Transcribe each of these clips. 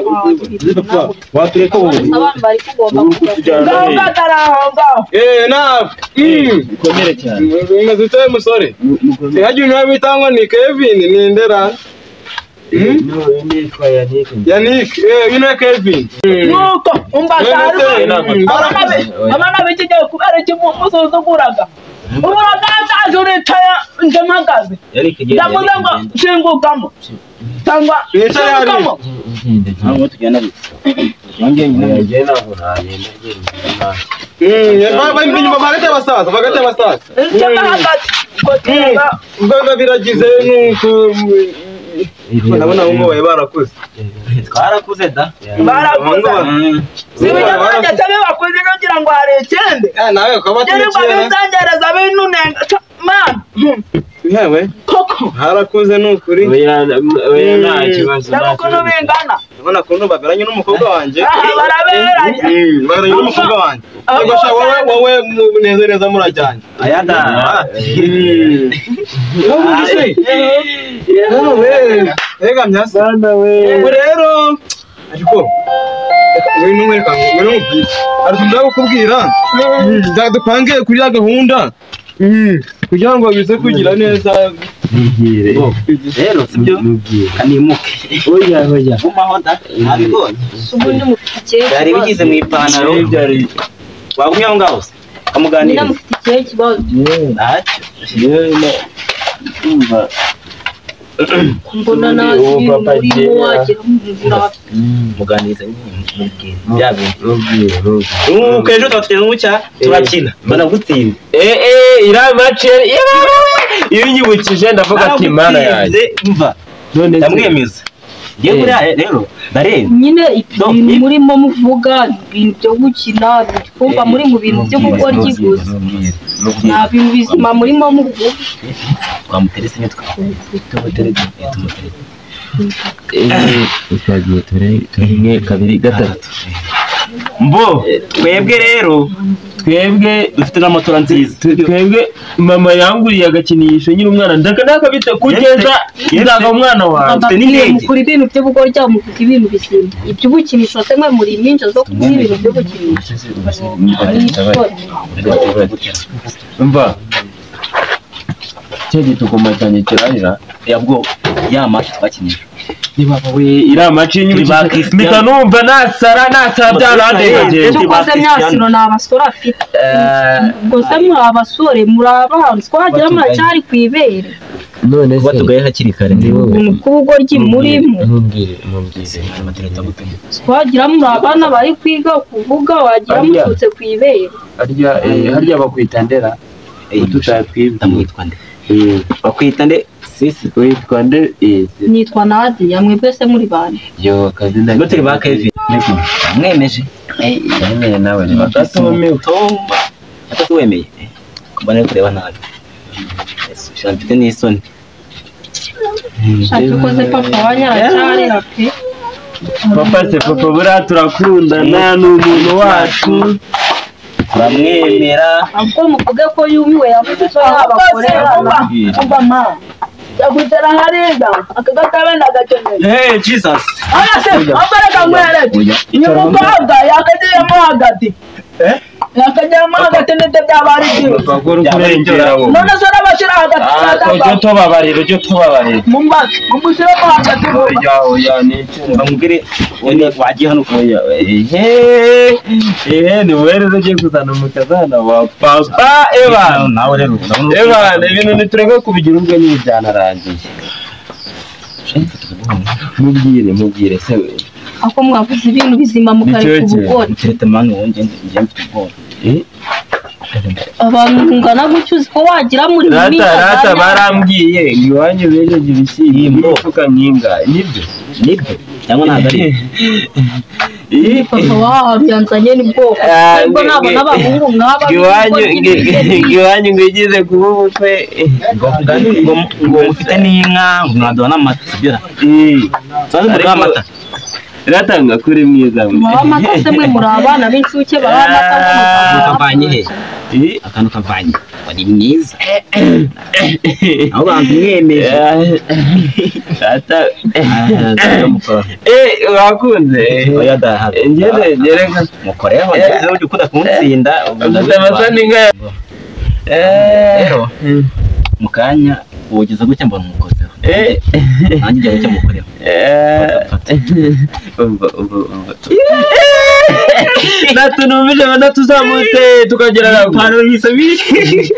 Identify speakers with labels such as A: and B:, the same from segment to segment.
A: ntabwo uri kubibona. Watureka wowe.
B: Abantu bari kugomba
A: kutujyana. Nawe.
C: Bikomere cyane.
A: Umeze ute musore? Hagiye unywa bitangwa ni Kevin ni ndera.
C: Nitwa Yannick.
A: Yannick, uyu ni Kevin.
D: Nuko umbatari abana b'ikigihe kubera iki musuzuguraga. Umuragaza uricaye nje mpagaze. Ndavuze ngo nshingukamo. Cyangwa nshingukamo.
E: Ntabwo tugenda bitse. Nongeye nyine
C: ngiye ntabwo nagenda
A: inyuma bagate abasaza bagate abasaza.
D: Nje hagati.
A: Ubwo biragize nuko ndabona abo ngo barakuze.
E: Twarakuze da.
D: Barakuze. Sibyo se bakuze kugira ngo hari ikindi.
A: Nawe ukaba
D: tunikera. Bitangereza binunenga man.
A: Yewe.
D: Koko.
A: Harakuze nukuri.
C: Oya oya nta kibazo.
D: Ndabona bingana.
A: Ndabona kuntu baberanye n'umukobwa wanjye.
D: Baraberanye.
A: Baberanye n'umukobwa wanjye. Yego sha wowe wowe neza neza murajyanye.
E: Aya da.
A: Wowe se. Wowe. Ega myasa.
C: Bana we.
A: Ubwo rero ariko ngwino nkwereka ngwino nkubwire. Hari utuntu ndakubwira. Dupange kuri ya gahunda. Kugira ngo bize kugira neza.
E: Rero sibyo kanimuke.
C: Oya oya.
E: Gumaho da nabibonye.
B: Ubundi mufite ikihe
E: byari bigize mu ipantaro. Wagumye aho ngaho se kamuganira.
B: Nyine mufite ikihe kibazo?
E: Ntacyo.
C: Umva
B: mbona nazi muri wagira
E: muganiriza nyine mubwire bya bintu. Nuko ejo twatugeze mu cya turakina banagutsinda.
C: Ira match iyo unyibukije ndavuga ati mana yanjye.
E: Umva
C: none
E: ndamwemeza. Ngiye kuriya rero ndarenze.
B: Nyine ibintu murimo muvuga ibintu byo gukina kumva muri mu bintu byo gukora gusa. Nta bintu bizima murimo muvuga.
E: Twamuterese nyine tumuterese tumuterese.
C: Twagiye turi 1 2 3.
E: Mbo twebwe rero
C: twebwe
E: dufite n'amatora nziza.
C: Twebwe mama yanguriye agakinisho nyiri umwana ndakabita kugeza ndaga umwana wanjye.
B: Mukuri ibintu byo gukora muvuga ibintu bizima. Iby'ubukinisho se mwe muri iminja zo kuvuga ibintu byo gukinisha.
C: Umva cyo gitugoma cyane kirarira
E: yabwo ya match twakinisha.
C: Niba we ira match nyibukije mpita numva nasara byarandengeje.
B: Tukoze myasiro ni abasore afite. Ubwo se muri abasore muri abana twagira muracyari kwibere.
C: None se
E: batugaye hakiri kare
C: ni wowe
B: kubugoryi murimo.
C: Ntumbwire ntumbwize.
B: Twagira muri abana bari kwiga kuvuga wagira mututse kwibere.
C: Harya harya bakwita ndera tutatwibye
E: ndamwitwa nde? Bakwita nde? Sisi
C: witwa nde?
B: Nitwa Nadia mwebwe se muri bande?
C: Yo kazina
E: turi ba Kevin. Mwemeje.
C: Yemeye nawe ni bakatumiwe.
E: Atatuwemeye. Mbona kureba nabi. Yesu mfite n'isoni.
B: Shaka ukoze papa wanyaracyarera pe.
C: Papa se papa buriya turakundana ni umuntu wacu.
E: Turamwemera.
B: Ahubwo muvuge ko yumiwe yavuze icyo yabakorera.
D: Umva ma. Yakwicara hariya akagatabe ndagakeneye.
E: Hey Jesus.
D: Oya se ambareka nkwereke. Uyu mukobwa yakagiyemo hagati. Yakagiyemo hagati nibyo byaba ari byiza. None se urabashyira hagati.
C: Ujye tubabarira ujye tubabarira.
D: Mumbaze mumushyiremo hagati.
C: Oya oya nicyo.
E: Bamubwire wagiye hano.
C: Oya ehe ni wowe rero ugiye kuzana umukazana wa papa Evan.
E: Nawe rero
C: Evan ibintu nitureke kubigira ubwo nyine byanarangiye. Mubwire mubwire se we.
B: Ako mwavuze ibintu bizima mukareka ubugore.
E: Kerete mani wowe ngende ngiye mfite ubwoba.
B: Abantu mungana gutyo uzi ko wagira muri
C: rata rata barambwiye ngo iwanyu bejeje ibishyimbo imifuka nk'inga nibyo
E: nibyo cyangwa ntabwo ari
B: papa wabyanzanye ni bwoko ubwo nabona abahungu nk'aba
C: iwanyu ngo igize kuba ubukwe
E: ngo mufite n'inka ngo mwaduha n'amata sibyo amata.
C: Ratanga kuri mwiza mwe.
B: Mubaha amata se mwe muri abana b'incuke babaha amata ngo
E: Kavanye he? Akantu kavanye. Wari mwiza. Aho bantu mwemeje.
C: Rata. Wakunze.
E: Oya da.
C: Ngere ngere
E: mukoreho ngeze ujye ukunda kuntsinda.
C: Ufite amasani nka
E: Rero mu kanya wogeza gutya mbona umukozeho. Nanjye njya gutya mukoreho.
C: Natunumije natuzamutse tukagera na
E: ipantaro yisabiri.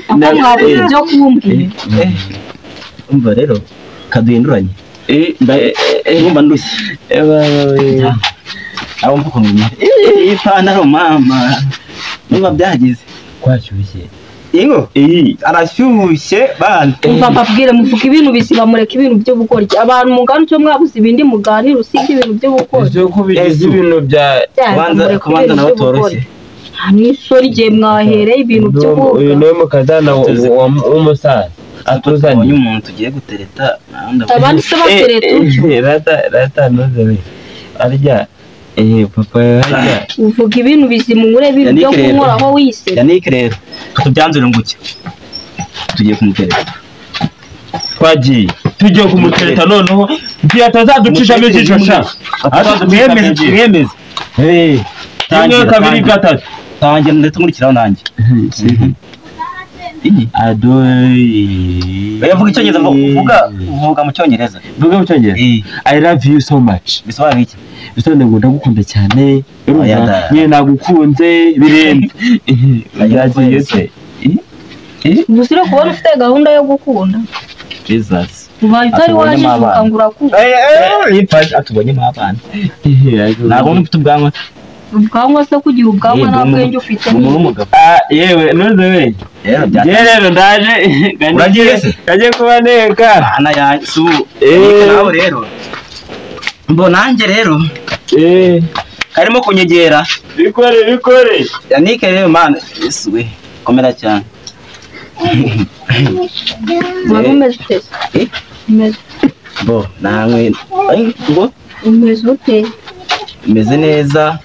B: Ako mwabuze ibyo kumbwira.
E: Umva rero kaduhinduranye. Ndumva ndushye. Aho mvuka ngo ipantaro mama. Numva byagize.
C: Kwashyushye.
A: Ingo arashyushye bana.
B: Umva mbabwire muvuga ibintu bizima mureke ibintu by'ubugoryi. Abantu mungana icyo mwabuze ibindi muganira usibye ibintu by'ubugoryi.
C: Ese ko bigize ibintu bya
E: kubanza kubanza nawe toroshye.
B: Nta n'isoni igihe mwahereye ibintu by'ubugoryi.
C: Uyu niwe mukazana w'umusaza
E: atuzanye umuntu tugiye gutereta.
B: Abandi se batereta utyo.
C: Rata rata noze arya papa arya.
B: Uvuga ibintu bizima ure ibintu byo kunkoraho wise.
E: Yannick rero tubyanzure nguke tugiye kumutereta.
C: Twagiye tugiye kumutereta noneho ngiye atazaducishamo ijisho sha. Mwemeze mwemeze. Rimwe kabiri gatatu.
E: Tangira ndetse nkurikiraho nanjye.
C: Adoi.
E: Vuga icyongereza vuga mu cyongereza.
C: Vuga mu cyongereza. I love you so much.
E: Bisobanura iki?
C: Bisobanura ngo ndagukunda cyane. Nyine nagukunze birenze. Byagiye se.
B: Ubusire kubona ufite gahunda yo gukunda.
E: Jesus.
B: Ubaye utari wajijuka ngo urakunda.
E: Atubonyemo abana. Ntabwo mfite ubwanwa.
B: Ubwanwa se kugira ubwanwa nta bwenge ufite.
C: Yewe nuze we. Rero ndaje.
E: Uragiye se?
C: Kaje kubaneka.
E: Ana yanjye su. Nawe rero. Mbo nanjye rero. Karimo kunyegera.
C: Bikore bikore.
E: Yannick rero man Yesu we. Komera cyane.
B: Wari umeze ute? Umeze.
E: Bo namwe ngo
B: umeze ute?
E: Umeze neza.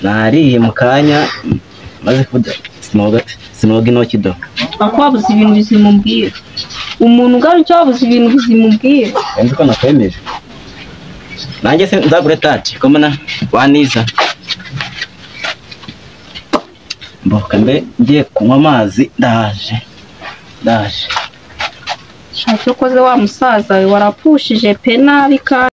E: Nariye mu kanya maze kuvuga sinoga sinoga intoki do.
B: Ako wabuze ibintu bizima umbwira. Umuntu ugana icyo wabuze ibintu bizima umbwira.
E: Nzi ko nakwemeje. Nanjye se nzagure taci komana waniza. Mboka mbe ngiye kunywa amazi ndaje. Ndaje.
B: Shaka ukoze wa musaza warapfushije pe nabi kandi.